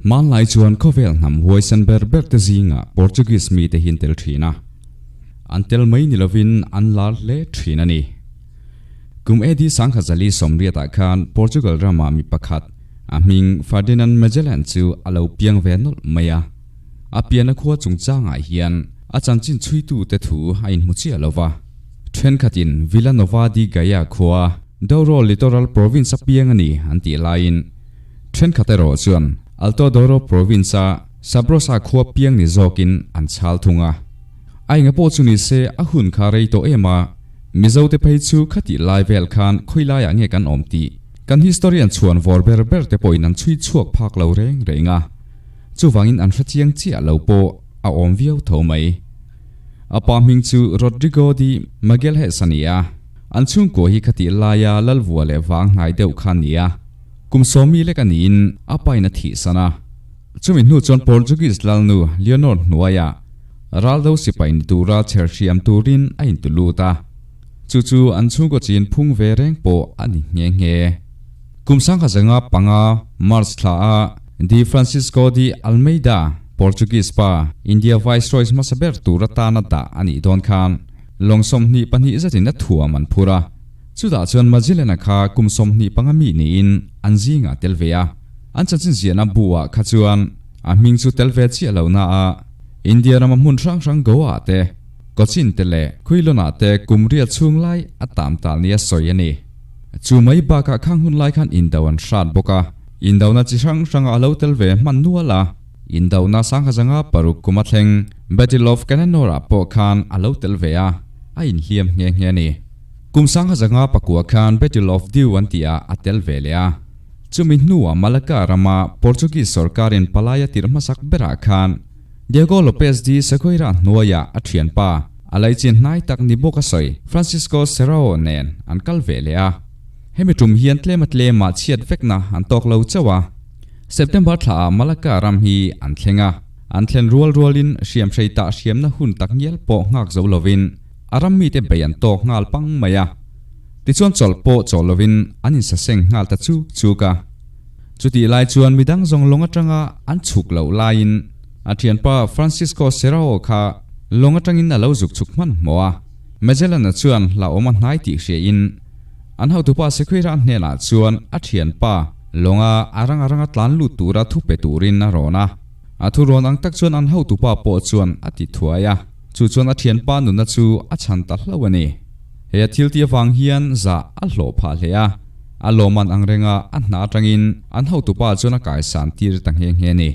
Hmanlai chuan khawvel hnam huaisen ber ber te zingah Portuguese mite hi an tel thin a, an tel mai ni lovin an lar hle thin a ni. Kum AD 1040 sawmriatah khan Portugal ramah mi pakhat, a hming Ferdinand Magellan chu a lo piang ve nawlh mai a. A pianna khua chungchangah hian a chanchin chhuitute thu a inhmu chiah lo va. Thenkhatin Vila Nova de Gaia khua, Douro Litoral Province a piang a ni an tih laiin, Thenkhat erawh chuan Alto Douro Province-a Sabrosa khua piang ni zawkin an chhal thung a. A enga pawh chu ni se a hun kha rei tawh em a, Mizote phei chu khatih lai vel khan khawi laiah nge kan awm tih kan historian chhuan vawr ber ber te pawhin an chhui chhuak phak lo reng reng a. Chuvangin an hre chiang chiah lo pawh a awm viau tho mai. A pa hming chu Rodrigo de Magalhaes a ni a, an chhungkua hi khatih laia Lalvua leh vang hnai deuh kha a ni a. Kum sawmi lek a niin a pain a thihsan a. Chumi hnu chuan Portuguese lalnu Leonor hnuaiah raldo sipai ni tura chher hriam turin a intu lut a. Chu chu an chhungkaw chin phung ve reng pawh a ni nghe nghe. Kum 1505 March thla a Di Francisco de Almeida, Portuguese pa, India Viceroy hmasa ber tur atana dah a nih dawn khan lawng 22 zetin a thuam an phur a. Chutah chuan Magellan-a kha kum 25 mi niin an zingah tel ve a, an chanchin ziahna bu-ah kha chuan a hming chu tel ve chiah lo na a, India rama hmun hrang hrang Goa-ah te, Cochin te leh Quilon-ah te kum riat chhung lai a tam tal nia sawi a ni. Chu mai bakah khang hun lai khan indo an hrat bawk a, indona chi hrang hranga a lo tel ve hman nual a, indona 1506 kum a thleng Battle of Cananore-ah pawh khan a lo tel ve a, a inhliam nghe nghe a ni. Kum 1909 khan Battle of Diu an tih ah a tel ve leh a. Chumi hnuah Malacca rama Portuguese sorkarin palai a tirh hmasak berah khan Diego Lopes de Sequeira hnuaiah a thianpa, a laichin hnai tak ni bawk a sawi, Francisco Serrao nen an kal ve leh a. Hemi tum hian tlema tlema chhiat vekna an tawk lo chauh a. September thlaah Malacca ram hi an thleng a. An thlen rual rualin hriamhrei tah hriamna hun takngial pawh nghak zo lovin A ram mite bei an tawk nghal pang mai a, tichuan chawlh pawh chawlh lovin an insaseng nghal ta chuk chuk a. Chutih lai chuan midang zawng lawng atanga an chhuk loh laiin a thianpa Francisco Serrao kha lawng atangin a lo zuk chhuk hmanhmawh a. Magellan-a chuan hlauhawm a hnai tih hriain an hotupa Sequeira hnenah chuan a thianpa lawnga a rang a ranga tlan lut tura thu pe turin a rawn a. A thu rawn ang tak chuan an hotupa pawh chuan a ti thuai a. Chu chuan a thianpa nunna chu a chhan ta hlauh a ni. He a thil tih avang hian zah a hlawh phah hle a, a lawmman ang renga a hna atangin an hotupa chuan a kaisan tir ta nghe nghe a ni.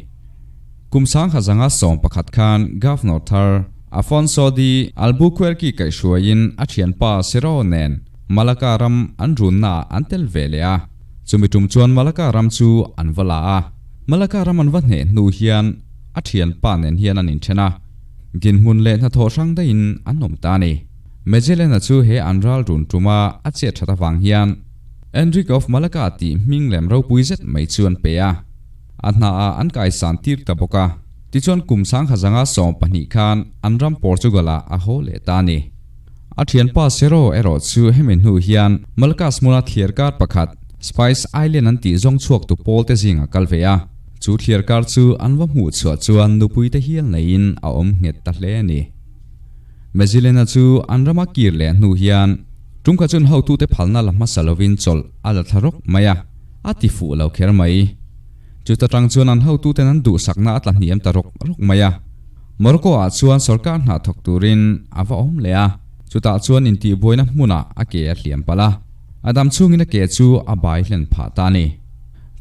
Kum 1011 khan Governor thar Afonso de Albuquerque kaihhruaiin a thianpa Serrao nen Malacca ram an runnaah an tel ve leh a. Chumi tum chuan Malacca ram chu an va la a. Malacca ram an va hneh hnu hian a thianpa nen hian an inthen a. Dinhmun leh hnathawh hrang daihin an awm ta a ni. Magellan-a chu he an ral run tuma a chet that avang hian Enrique of Malacca tih hming lem ropui zet mai chu an pe a, a hnaah an kaisan tir ta bawk a. Tichuan kum 1012 khan an ram Portugal-ah a haw leh ta a ni. A thianpa Cerro erawh chu hemi hnu hian Malacca hmuna thliar kar pakhat Spice Island an tih zawng chhuaktu pawlte zingah kal ve a. Chu thliar kar chu an va hmuh chhuah chuan nupuite hial neiin a awm nghet ta hle a ni. Magellan-a chu an rama kir leh hnu hian tumkhat chuan hotute phalna la hmasa lovin chawlh a la thla rawk mai a, a ti fuh lo kher mai. Chuta tang chuan an hotuten an duhsakna a tla hniam ta rawk rawk mai a. Morocco-ah chuan sorkar hna thawk turin a va awm leh a, chutah chuan intihbuaina hmunah a ke a hliam palh a, a dam chhungin a ke chu a bai hlen phah ta a ni.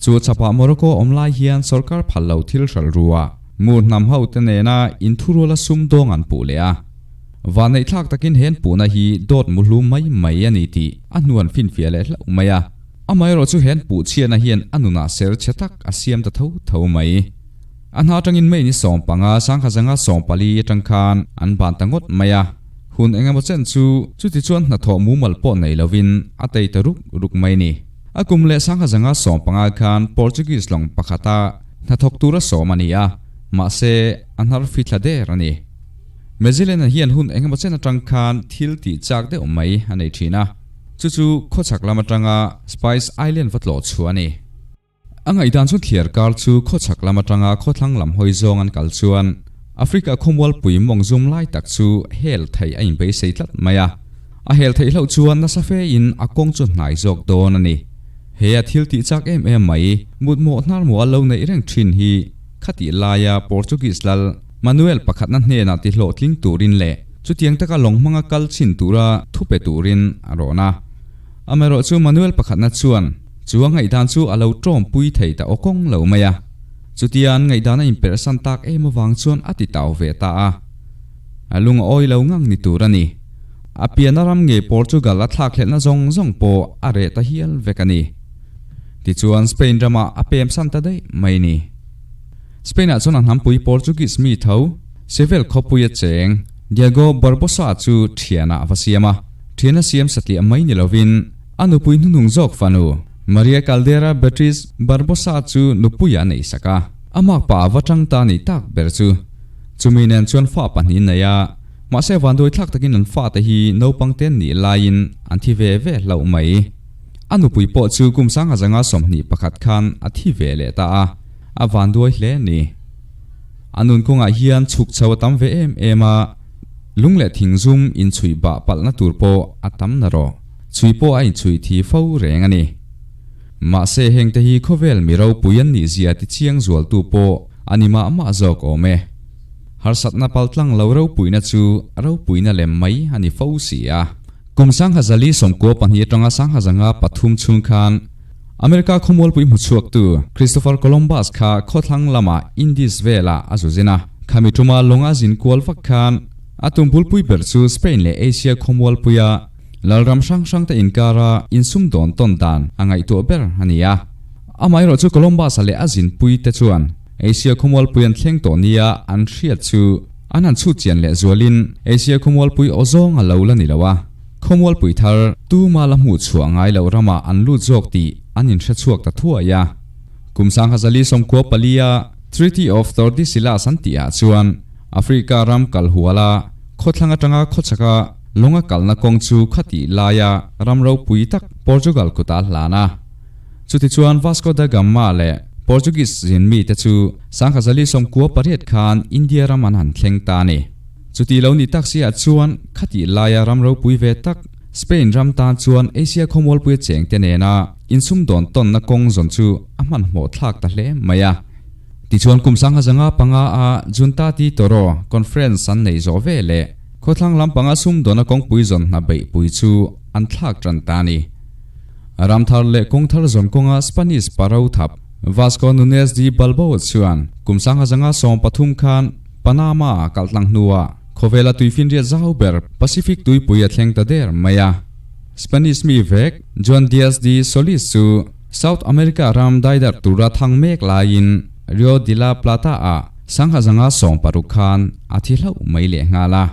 Chu chhapah Morocco awm lai hian sorkar phal lo thil hralh rua mu hnam ho te nena inthuruala sum dawng an puh leh a. Vanneihthlak takin he an puhna hi dawt muhlum mai mai a ni tih a hnu an finfiah leh hlauh mai a. Amaherawh chu he an puh chhiatna hian a nunah ser chhe tak a siam ta tho tho mai. A hna atangin May ni 15, 1014 atang khan an ban ta ngawt mai a. Hun engemaw chen chu chutichuan hnathawh mumal pawh nei lovin a tei ta ruk ruk mai ni. A kum leh 1015 khan Portuguese lawng pakhata hnathawk tura sawm a ni a, mahse a hnar fithla der a ni. Magellan-a hian hun engemaw chen atang khan thil tih chak deuh mai a nei thin a, chu chu khawchhak lam atanga Spice Island va tlawh chhuah a ni. A ngaihdan chu thliar kar chu khawchhak lam atanga khawthlang lam hawi zawng an kal chuan Africa khawmualpui mawng zum lai tak chu hel theih a inbeisei tlat mai a. A hel theih hlauh chuan nasa fe in a kawng chu hnai zawk dawn a ni. He a thil tih chak em em mai mutmawh hnarmawh a lo neih reng thin hi khatih laia Portuguese lal Manuel pakhatna hnenah ti hlawhtling turin leh chutiang taka lawng hmanga kal chhin tura thu pe turin a rawn a. Amaherawhchu Manuel pakhatna chuan chu a ngaihdan chu a lo tawmpui thei ta awkawng lo mai a. Chutia an ngaihdan a inperhsan tak em avang chuan a ti tau ve ta a. A lung a awi lo ngang ni tur a ni. A pian a ram ngei Portugal a thlakhlelhna zawng zawng pawh a reh ta hial vek a ni. Tichuan Spain ramah a pemsan ta daih mai ni. Spain-ah chuan a hnampui Portuguese mi tho, Seville khawpuia cheng Diego Barbosa chu thianah a va siam a. Thian a siam satliah mai ni lovin a nupui hnuhnung zawk fanu Maria Caldera Beatriz Barbosa chu nupuia a nei sak a. A makpa a va tang ta nih tak ber chu chumi nen chuan fa pahnih nei a, mahse vanduai thlak takin an fate hi naupang te an nih laiin an thi ve ve hlauh mai. A nupui pawh chu kum sangha zanga 21 khan a thi ve leh ta a. A vanduai hle a ni. A nun kawngah hian chhuk chho a tam ve em em a, lung leh thing zum inchhuih bah palhna tur pawh a tam na rawh. Chhui pawh a inchhuih thi fo reng a ni. Mahse hengte hi khawvel mi ropui an nih zia ti chiang zualtu pawh a ni mah mah zawk awm e. Harsatna paltlang lo ropuina chu ropuina lem mai a ni fo si a. Kum sangha zali 92 atanga sangha zanga pathum chhung khan America khawmualpui hmuchhuaktu Christopher Columbus kha khawthlang lamah Indies velah a zu zin a. Khami tuma lawng a zin kual vak khan a tum bulpui ber chu Spain leh Asia khawmualpuia lalram hrang hrangte inkara insumdawn tawn dan a ngaihtuah ber a ni a. Amaherawhchu chu Columbus-a leh a zinpuite chuan Asia khawmualpui an thleng tawh nia an hriat chu an han chhut chian leh zualin Asia khawmualpui aw zawng a lo la ni lo a. Khawmualpui thar tuma la hmuh chhuah ngai loh ramah an lut zawk tih an inhre chhuak ta thuai a. Kum 1094 a Treaty of Tordesillas an tihah chuan Africa ram kal huala khawthlang atanga khawchhaka lawnga kalna kawng chu khatih laia ram ropui tak Portugal kutah a hlan a. Chutichuan Vasco da Gama leh Portuguese zin mite chu 1098 khan India ram an han thleng ta a ni. Chuti lo ni tak siah chuan khatih laia ram ropui ve tak Spain ram tan chuan Asia khawmualpuia chengte nena insumdawn tawnna kawng zawn chu a hmanhmawh thlak ta hle mai a. Tichuan kum 1055 a Junta de Toro Conference an neih zawh ve leh khawthlang lampanga sumdawna kawngpui zawn hna beihpui chu an thlak tan ta a ni. Ram thar leh kawng thar zawn kawnga Spanish pa rothap Vasco Nunez de Balboa chuan kum 1013 khan Panama a kalh tlang hnuah khawvela tuifinriat zau ber Pacific tuipui a thleng ta der mai a. Spanish mi vek Juan Diaz de Solis chu South America ram daidar tura thang mek laiin Rio de la Plata ah 1060 khan a thi hlauh mai leh nghal a.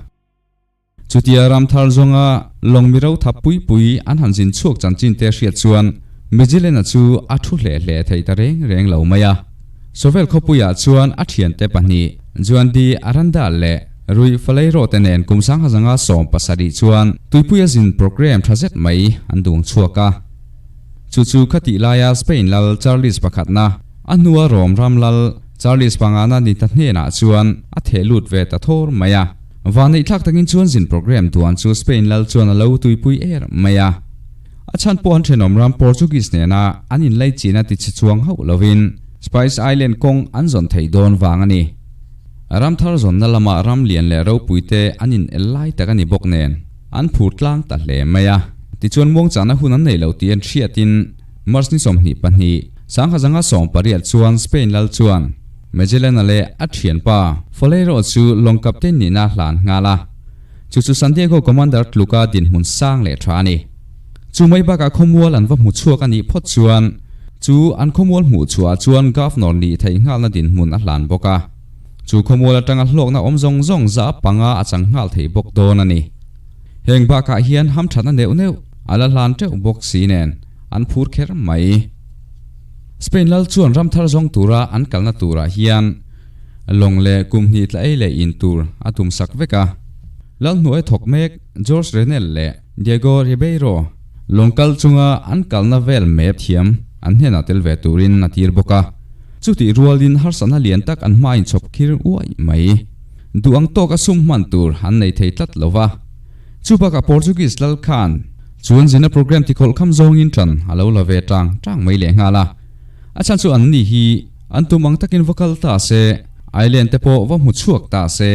Chutia ram thar zawnga lawng mi ro thap pui pui an han zin chhuak chanchin te hriat chuan Magellan-a chu a thu hle hle thei ta reng reng lo mai a. Sovel khawpuiah chuan a thiante pahnih Juan de Aranda leh Rui Faleiro te nen kum 1017 chuan tuipuia zin program tha zet mai an duang chhuak a. Chu chu khatih laia Spain lal Charles pakhatna a hnua Rom ram lal Charles pangana ni ta hnenah chuan a theh lut ve ta thawr mai a. Vanneih thlak takin chuan zin program duan chu Spain lal chuan a lo tuipui er mai a. A chhan pawh an thenawm ram Portuguese nena an inlai chin a ti chhe chuang hauh lovin Spice Island kawng an zawn theih dawn vang a ni. Ram thar zawnna lamah ram lian leh ropui te an in el lai tak a ni bawk nen an phur tlang ta hle mai a. Tichuan muangchahna hun an nei lo tih an hriatin March ni 22, 1018 chuan Spain lal chuan Magellan-a leh a thianpa Faleiro chu lawng captain nihna a hlan nghal a. Chu chu San Diego commander tluka dinhmun sang leh tha a ni. Chu mai bakah khawmual an va hmu chhuak a nih phawt chuan chu an khawmual hmuh chhuahah chuan governor nih theih nghalna dinhmun a hlan bawk a. Chu khawmual atanga hlawkna awm zawng zawng za panga a chang nghal thei bawk dawn a ni. Heng bakah hian hamthatna neuh neuh a la hlan teuh bawk si nen an phur kher mai. Spain lal chuan ram thar zawng tura an kalna turah hian Lawng leh kum hnih tla ei leh in tur a tum sak vek a. Lal hnuai thawk mek George Renel leh Diego Ribeiro lawng kal chunga an kalna vel map thiam an hnenah tel ve turin a tir bawk a. Chutih rualin harsatna lian tak an hma inchhawp khir uaih mai. Duh ang tawka sum hman tur an nei thei tlat lo va. Chu bakah Portuguese lal khan chuan zina program tikhawlh kham zawngin tan a lo la ve tang tang mai lehnghal a. A chhan chu an ni hi an tum ang takin va kal ta se, island te pawh va hmu chhuak ta se,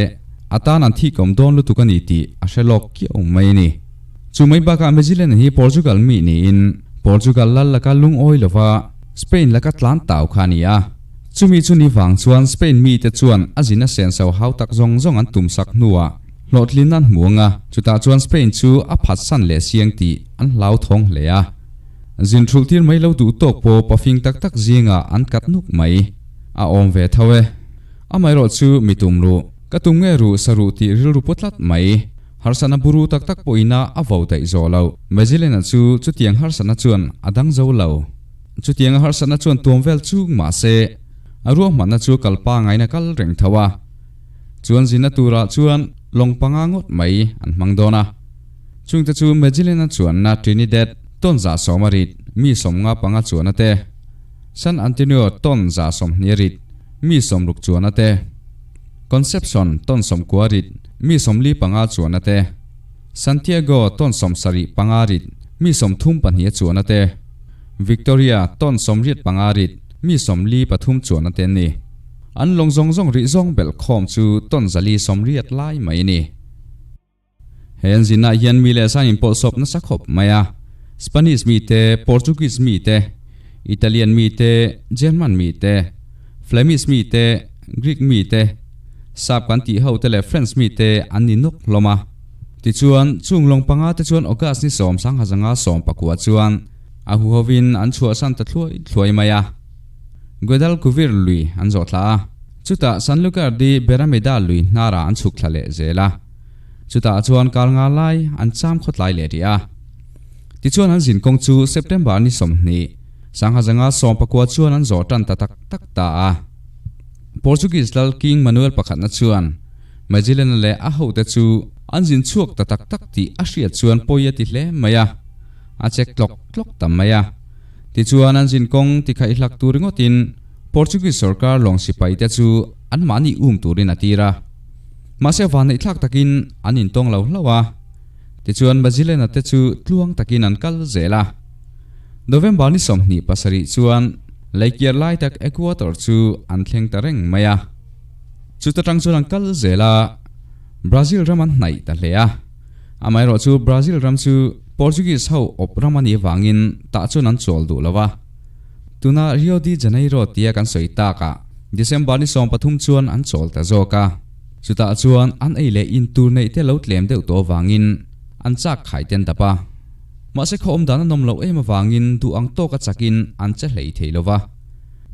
a tan an thikawm dawn lutuk a ni tih a hre lawk kiau mai a ni. Chu mai bakah Magellan hi Portugal mi niin Portugal lal laka lungawi lova Spain laka tlan tau kha a ni a. Chumi chu ni vang chuan Spain mite chuan a zin a senso hau tak zawng zawng an tum sak hnuah hlawhtlin an hmu ang a, chutah chuan Spain chu a phatsan leh siang tih an hlauthawng hle a. Zin thulh tir mai lo duh tawk pawh pafing tak tak zingah an kat nuk mai. A awm ve tho e. Amaherawh chu mi tum ruh, ka tum nge ruh sa ruh tih rilru pu tlat mai. Harsatna buru tak tak pawhina a vo daih zawh loh. Magellan-a chu chutiang harsatna chuan a dang zo lo. Chutianga harsatna chuan tuam vel chung mahse, a ruahmanna chu kal pangaina kal reng tho a. Chuan zinna turah chuan lawng panga ngawt mai an hmang dawn a. Chungte chu Magellan-a chuanna Trinidad tawn 110 a rit mi 55 chuanna te, San Antonio tawn 120 a rit mi 60 chuanna te, Concepcion tawn 90 rit mi 45 chuanna te, Santiago tawn 75 rit mi 34 a chuanna te, Victoria tawn 85 rit mi 43 chuanna te an ni. An lawng zawng zawng rih zawng belh khawm chu tawn 480 lai mai a ni. He an zinah hian mi leh san inpawlh sawp nasa khawp mai a. Spanish mi te, Portuguese mi te, Italian mi te, German mi te, Flemish mi te, Greek mi te, Sap kan tih ho te leh French mi te an ni nawk hlawm a. Tichuan, chung lawng panga te chuan August ni 10 1910 chuan a huhovin an chhuahsan ta thluai thluai mai a. Guadalquivir lui an zawh thla a, chutah Sanlúcar de Barrameda lui hnarah an chhuk thla leh zel a. Chutah chuan kar nga lai an cham khawtlai leh rih a. Tichuan an zin kawng chu September ni 20, 1019 chuan an zawh tan ta tak tak ta a. Portuguese lal King Manuel pakhatna chuan Magellan-a leh a hote chu an zin chhuak ta tak tak tih a hriat chuan pawi a ti hle mai a, a chek tlawk tlawk ta mai a. Tichuan an zin kawng tikhaih hlak tur ringawtin Portuguese sorkar lawng sipaite chu anmahni um turin a tir a. Mahse vanneih thlak takin an intawng lo hlauh a, tichuan Magellan-a te chu tluang takin an kal zel a. November ni 27 chuan leikiar lai tak Equator chu an thleng ta reng mai a. Chuta tang chuan an kal zel a, Brazil ram an hnaih ta hle a. Amaherawh chu Brazil ram chu Portuguese ho awp ram a nih avangin tah chuan an chawl duh lo a. Tuna Rio de Janeiro tia kan sawi takah December ni 13 chuan an chawl ta zawk a. Chutah chuan an ei leh in tur neih te lo tlem deuh tawh avangin an chak khai ten dap a. Mahse khaw awm dan a nawm loh em avangin duh ang tawka chakin an che hlei thei lo va,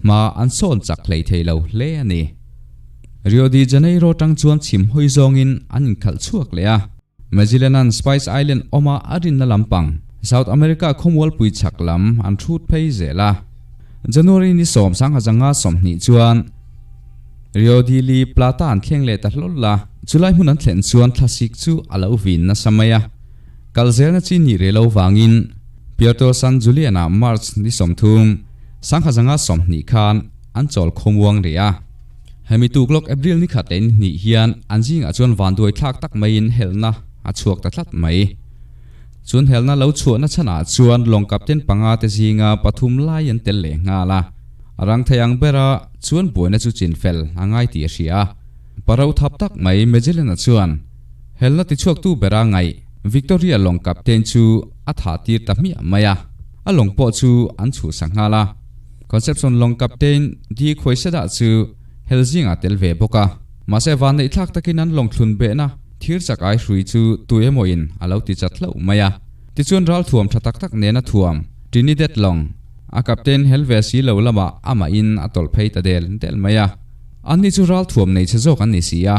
hma an sawn chak hlei thei lo hle a ni. Rio de Janeiro tang chuan chhim hawi zawngin an inkhalh chhuak leh a. Magellan-a'n Spice Island awma a rinna lampang South America khawmualpui chhak lam an hrut phei zel a. January ni 10 1020 chuan Rio de la Plata an thleng leh ta hlawl a, chulai hmun an thlen chuan thlasik chu a lo vin nasa mai a. Kal zelna chi nih reh lo vangin Puerto San Julian-ah March ni 30, 1020 khan an chawl khawmuang rih a. Hemi tuk lawk April ni khat leh ni hnih hian an zingah chuan vanduai thlak tak maiin helhna a chhuak ta tlat mai. Chuan helhna lo chhuahna chhanah chuan lawng captain panga te zinga pathum lai an tel leh nghal a. A rang thei ang bera chuan buaina chu chin fel a ngai tih a hria a. Paro thap tak mai Magellan-a chuan helhna tichhuaktu bera ngaih Victoria lawng captain chu a thah tir ta hmiah mai a. A lawng pawh chu an chhuhsak nghal a. Concepcion lawng captain Di Khuaiseda chu hel zingah tel ve bawk a. Mahse vanneih thlak takin an lawng thlun behna thir chak ai hrui chu tu emawin a lo ti chat hlauh mai a. Tichuan ral thuam tha tak tak nena thuam Trinidad lawng a captain hel ve si lo lamah amahin a tawlh phei ta del del mai a. Anni chu ral thuam nei che zawk an ni si a,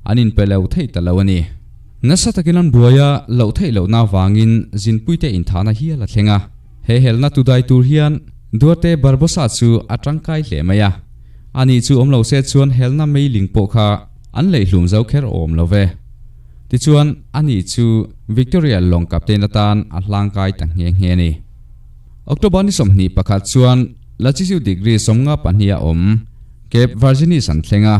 an inpe lo thei ta lo a ni. Nasa takin an buai a, loh theih lohna avangin zinpuite inthahna hial a thleng a. He helna tu dai tur hian Duarte Barbosa chu a tangkai hle mai a. Ani chu awm lo se chuan helna meiling pawh kha an leihlum zo kher awm lo ve. Tichuan, ani chu Victoria lawng captain atan a hlangkai ta nghe nghe a ni. October ni 21 chuan latitude degree 52 a awm Cape Virginis an thleng a.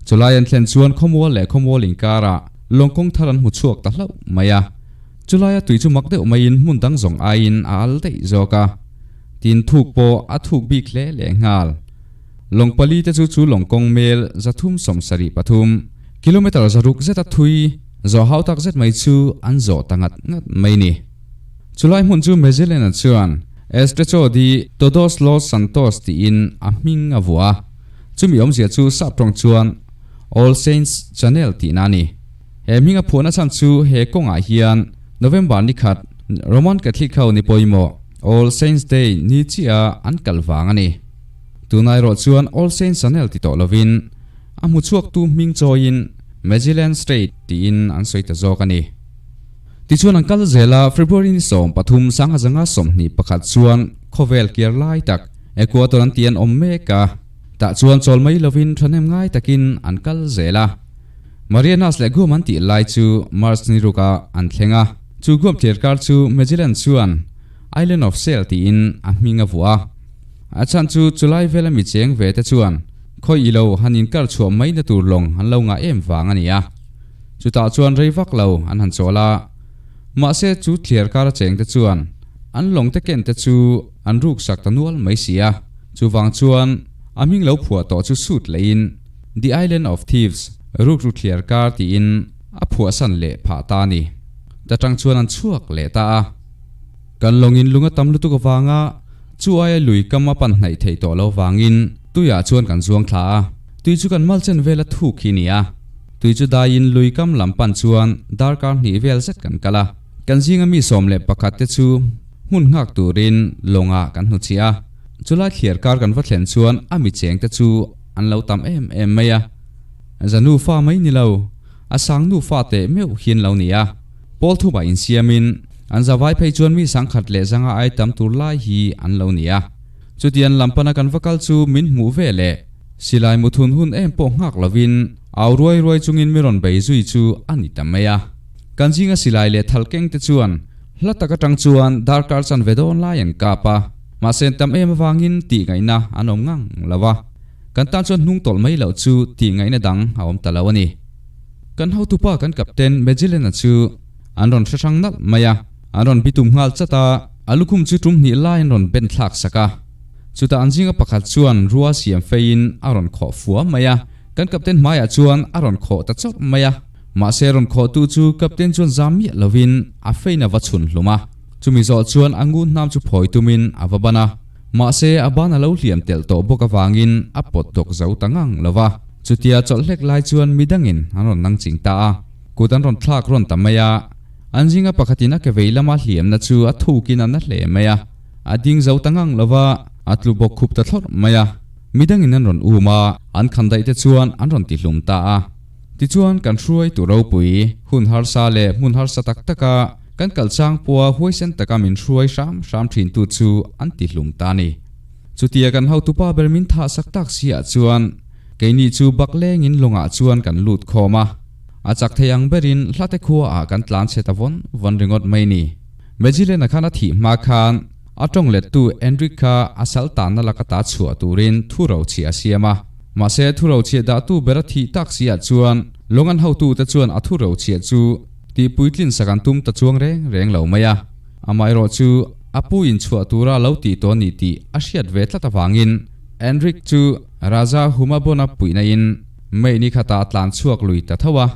Chulai an thlen chuan khawmual leh khawmual inkarah lawng kawng thar an hmu chhuak ta hlauh mai a. Chulaia tui chu mak deuh maiin hmun dang zawng aiin a al daih zawk a. Tin thuk pawh a thuk bik hle leh nghal. Lawng pali te chu chu lawng kawng mel 373, kilometre 600 zeta thui zawh hau tak zet mai chu an zawh ta ngat ngat mai ni. Chulai hmun chu Magellan-a chuan Estrecho de Todos los Santos tiin a hming a vuah a, chumi awmzia chu sap tawng chuan All Saints Channel tihna a ni. He hming a phuahna chhan chu he kawngah hian November ni khat Roman Catholic ho ni pawimawh All Saints Day ni chiah an kal vang a ni. Tunah erawh chuan All Saints Channel ti tawh lovin a hmu chhuaktu hming chawiin Magellan Strait tiin an sawi ta zawk a ni. Tichuan an kal zel a, February ni 13 sangha zanga 21 chuan khawvel kiar lai tak Equator an tih an awm mek a, tah chuan chawl mai lovin thahnem ngai takin an kal zel a. Marianas leh Guam an tih lai chu March ni rukah an thleng a, chu Guam thliarkar chu Magellan chuan Island of Sail tiin a hming a vuah a. A chhan chu chulai vela mi cheng ve te chuan khawi ilo han inkar chhuah mai na tur lawng an lo ngah em vang a ni a. Chutah chuan rei vak lo an han chawl a, mahse chu thliar kar a cheng te chuan an lawng te ken te chu an ruk sak ta nual mai si a, chuvang chuan a hming lo phuah tawh chu sut leiin The Island of Thieves, Rukru Thliar Kar tiin a phuahsan leh phah ta a ni. Ta tang chuan an chhuak leh ta a. Kan lawngin lung a tam lutuk avanga chu aia lui kam a pan hnaih theih tawh lo vangin tuiah chuan kan zuang thla a, tui chu kan mal chen vela thuk hi ni a. Tui chu daiin lui kam lam pan chuan darkar hnih vel zet kan kal a, kan zinga mi 11 te chu hmun nghak turin lawngah kan hnuchhiah a. Chulai thliar kar kan va thlen chuan a mi cheng te chu an lo tam em em mai a, za nufa mai ni lo, a sang nufa teh meuh hian lo ni a. Pawl thumah insiamin an zavai phei chuan mi sangkhat leh zanga ai tam tur lai hi an lo ni a. Chutiang lampana kan va kal chu min hmuh ve leh silai muthun hun em pawh nghak lovin au ruai ruai chungin mi rawn bei zui chu a ni ta mai a. Kan zinga silai leh thal keng te chuan hla tak atang chuan darkar chanve dawn lai an kap a, mahse an tam em avangin tih ngaihna an awm ngang lo a. Kan tan chuan hnung tawlh mai loh chu tih ngaihna dang a awm ta lo a ni. Kan hotupa kan captain Magellan-a chu an rawn hre hrang nalh mai a, an rawn bitum nghal chat a, a lukhum chu tum hnih lai an rawn ben thlak sak a. Chutah an zinga pakhat chuan rua siam feiin a rawn khawh fua mai a, kan captain hmaiah chuan a rawn khawh ta chawrh mai a. Mahse rawn khawhtu chu captain chuan zam miah lovin a fein a va chhun hlum a, chumi zawh chuan a ngun hnam chu phawi tumin a va ban a. Mahse a ban a lo hliam telh tawh bawk avangin a pawt dawk zo ta ngang lo va. Chutia chawlh hlek lai chuan midangin an rawn nang ching ta a, kut an rawn thlak rawn ta mai a. An zinga pakhatin a ke vei lama hliamna chu a thukin a na hle mai a, a ding zo ta ngang lo va, a tlu bawk khup ta thlawrh mai a. Midangin an rawn um a, an khan daih te chuan an rawn tihlum ta a. Tichuan kan hruaitu ropui, hun harsa leh hmun harsa tak taka kan kal chang pawha huaisen taka min hruai hram hram thintu chu an tihlum ta a ni. Chutia kan hotupa ber min thah sak tak si ah chuan keini chu bak lengin lawngah chuan kan lut khawm a, a chak thei ang berin hlate khua ah kan tlan chhe ta vawn vawn ringawt mai ni. Magellan-a khan a thih hma khan a tawng lettu Enrique kha a sal tanna laka ta chhuah turin thu rochhiah a siam a, mahse thu rochhiah dahtu ber a thih tak si ah chuan lawng an hotute chuan a thu rochhiah chu tihpuitlin sak an tum ta chuang reng reng lo mai a. Amaherawh chu a pu inchhuah tura lo tih tawh a ni tih a hriat ve tlat avangin Enrique chu Raja Humabon-a puihna in May ni khatah a tlan chhuak lui ta tho a.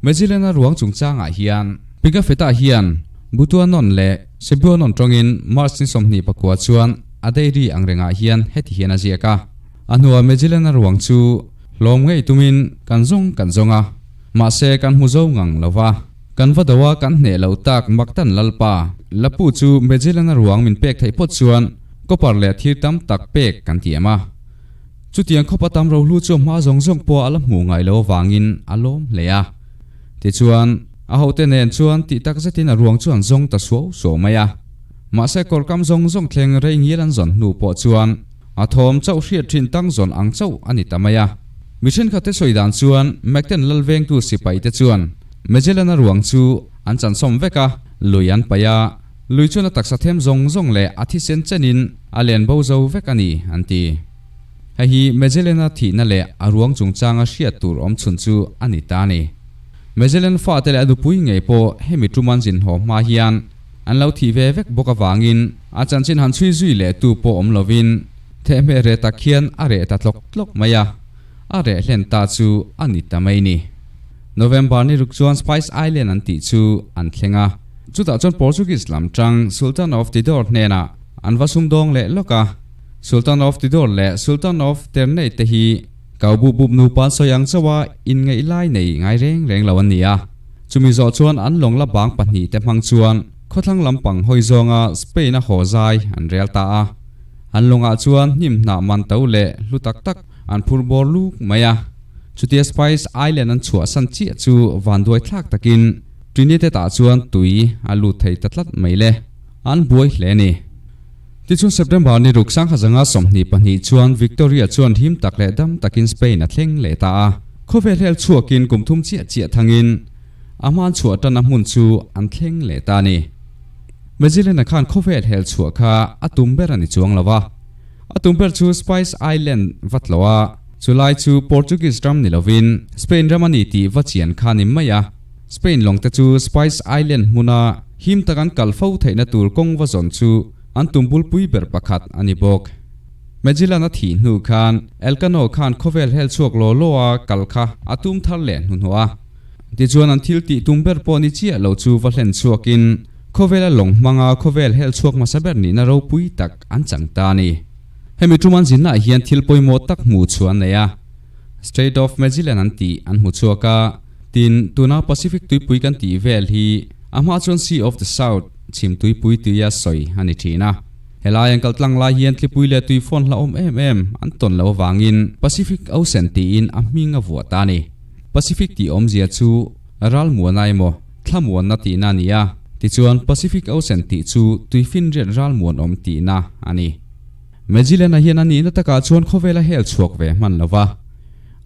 Magellan-a ruang chungchangah hian Pigafetta hian Butuanon leh Cebuanon tawngin March ni 29 chuan a diary ang rengah hian heti hian a ziak a, A hnuah Magellan-a ruang chu hlawm ngei tumin kan zawng kan zawng a, mahse kan hmu zo ngang lo va. Kan va do a kan hneh lo tak Maktan Lalpa, Lapu chu Magellan-a ruang min pek theih phawt chuan copper leh thir tam tak pek kan tiam a. Chutiang khawpa tam rohlu chu a hma zawng zawng pawh a la hmuh ngaih lo avangin a lawm hle a. Tichuan, a hote nen chuan tih tak zetin a ruang chu an zawng ta suau suau mai a. Mahse kawrkam zawng zawng thleng rei ngial an zawn hnu pawh chuan. A thawm chauh hriat thin tang zawn ang chauh a ni ta mai a. Mi thenkhatte sawi dan chuan Mactan lal vengtu sipai te chuan Magellan-a ruang chu an chansawm vek a, lui an paih a, lui chuan a taksa them zawng zawng leh a thisen chenin a len bo zo vek a ni, an ti. Hei hi Magellan-a thihna leh a ruang chungchanga hriat tur awm chhun chu a ni ta a ni. Magellan fate leh a nupui ngei pawh hemi tum an zin haw hma hian an lo thih ve vek bawk avangin a chanchin han chhui zui leh tu pawh awm lovin thehmeh reh tak hian a reh ta tlawk tlawk mai a, a reh hlen ta chu a ni ta mai ni. November ni ruk chuan Spice Island an tih chu an thleng a, chutah chuan Portuguese lam tang Sultan of Tidor hnenah an va sumdawng leh lawk a. Sultan of Tidor leh Sultan of Ternate te hi kau bup bup nupa an sawi ang chauh a, inngeih lai nei ngai reng reng lo an ni a. Chumi zawh chuan an lawng la bang pahnihte hmang chuan khawthlang lampang hawi zawnga Spain-a haw zai an rel ta a. An lawngah chuan hnim hnah man to leh hlu tak tak an phur bawr luk mai a. Chutia Spice Island an chhuahsan chiah chu vanduai thlak takin Trinidad-ah chuan tui a lut thei ta tlat mai le. An buai hle a ni. Tichuan September ni ruk sangha zanga 22 chuan Victoria chuan him tak leh dam takin Spain a thleng leh ta a. Khawvel hel chhuakin kum thum chiah chiah thangin a hman chhuah tanna hmun chu an thleng leh ta a ni. Magellan-a khan khawvel hel chhuah kha a tum ber a ni chuang lo a. A tum ber chu Spice Island va tlawh a, chulai chu Portuguese ram ni lovin Spain ram a ni tih va chian kha a ni mai a. Spain lawngte chu Spice Island hmuna him tak an kal fo theihna tur kawng va zawn chu an tum bulpui ber pakhat a ni bawk. Magellan a thih hnu khan Elcano khan khawvel hel chhuak law law a kal kha a tum thar leh hnuhnawh a. Tichuan an thil tih tum ber pawh ni chiah lo chu va hlen chhuakin khawvela lawng hmanga khawvel hel chhuak hmasa ber nihna ropui tak an chang ta a ni. Hemi tum an zinnaah hian thil pawimawh tak hmuh chhuah an nei a. Strait of Magellan an tih an hmu chhuak a, tin tuna Pacific tuipui kan tih vel hi a hma chuan Sea of the South, chhim tuipui tuia sawi a ni thin a. Helai an kal tlang lai hian thlipui leh tui fawn hlauhawm em em an tawn loh avangin Pacific Ocean tiin a hming a vuah ta a ni. Pacific tih awmzia chu ralmuana emaw thlamuanna tihna a ni a, tichuan Pacific Ocean tih chu tuifinriat ralmuanawm tihna a ni. Magellan-a hian a nihna takah chuan khawvel a hel chhuak ve hman lo va.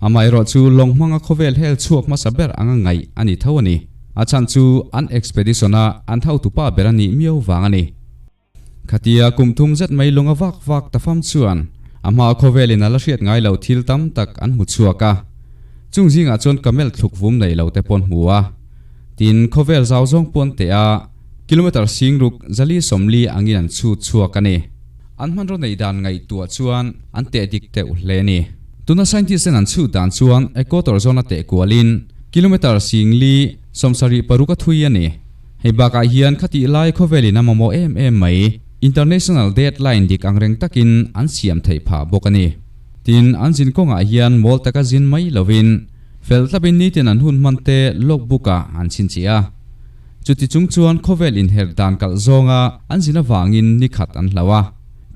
Amaherawh chu lawng hmanga khawvel hel chhuak hmasa ber anga ngaih a ni tho a ni. A chhan chu an expedition-a an hotupa ber a nih miau vang a ni. Khatia kum thum zet mai lung a vak vak ta fam chuan a hma khawvelin a la hriat ngai lo thil tam tak an hmu chhuak a. Chung zingah chuan camel thluk vum nei lo te pawn hmu a. Tin, khawvel zau zawng pawn teh a, kilometre singruk zali sawmli angin an chhut chhuak a ni. An hmanraw neih dan ngaihtuah chuan an teh dik teuh hle a ni. Tuna scientist ten an chhut dan chuan equator zawna teh kualin kilometre singli 76 a thui a ni. Hei bakah hian khatih lai khawvelin a mamawh em em mai, international date line dik angreng takin an siam theih phah bawk a ni. Tin, an zin kawngah hian mawl taka zin mai lovin fel tlapin nitin an hun hman te logbook ah an chhinchhiah a. Chuti chung chuan khawvel inherh dan kalh zawnga an zin avangin ni khat an hlau a.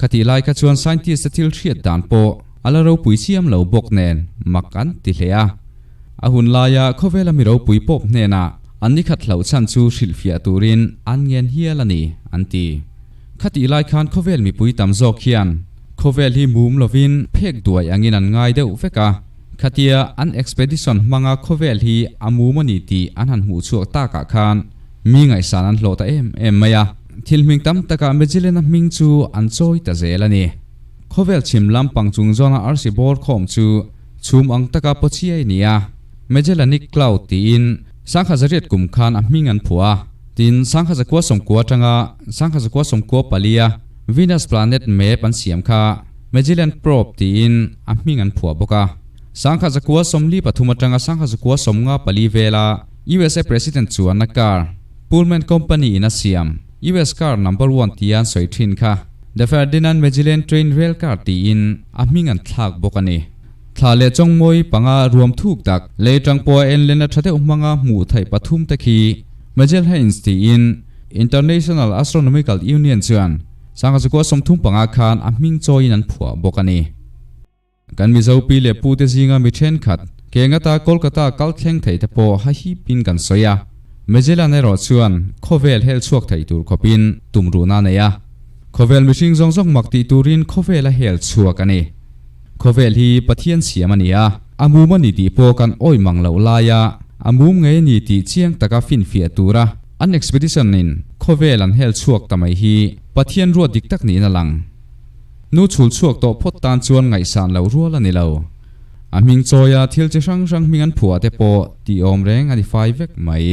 Khatih lai kha chuan scientist te thil hriat dan pawh a la ropui chiam lo bawk nen mak an ti hle a. A hun laia khawvela mi ropui pawp hnenah an ni khat hlauh chhan chu hrilhfiah turin an ngen hial a ni, an ti. Khatih lai khan khawvel mipui tam zawk hian khawvel hi mum lovin phek duai angin an ngai deuh vek a. Khatia an expedition hmanga khawvel hi a mum a ni tih an han hmuh chhuak takah khan mi ngaihsan an hlawh ta em em mai a. Thil hming tam takah Magellan-a hming chu an chawi ta zel a ni. Khawvel chhim lam pang chung zawna arsi bawr khawm chu chhum ang taka pawchiai a ni a, Magellanic Cloud tiin sangha zariat kum khan a hming an phuah a. Tin, sangha zakua sawmkua atanga sangha zakua sawmkua palia Venus planet map an siam kha Magellan Probe tiin a hming an phuah bawk a. Sangha zakua 43 atanga sangha zakua 54 vela USA President chuanna car Pullman Company in a siam US car number one tia an sawi thin kha The Ferdinand Magellan Train Rail Car tiin a hming an thlak bawk a ni. Thla leh chawngmawi panga ruam thuk tak lei tang pawha en lena tha deuh hmanga hmuh theih pathum te khi Magelhaens tiin International Astronomical Union chuan sangha zakua 35 khan a hming chawiin an phuah bawk a ni. Kan Mizo pi leh pu te zinga mi thenkhat ke ngata Kolkata kal thleng thei te pawh ha hipin kan sawi a. Magellan erawh chuan khawvel hel chhuak thei tur khawpin tumruhna a nei a. Khawvel mihring zawng zawng mak tih turin khawvel a hel chhuak a ni. Khawvel hi Pathian siam a ni a, a mum a ni tih pawh kan awih mang loh laia a mum ngei a ni tih chiang taka finfiah tura an expedition in khawvel an hel chhuak ta mai hi Pathian ruat dik tak niin a lang. Nu chhul chhuak tawh phawt tan chuan ngaihsan loh rual a ni lo. A hming chawia thil chi hrang hrang hming an phuah te pawh tih awm reng a ni fai vek mai.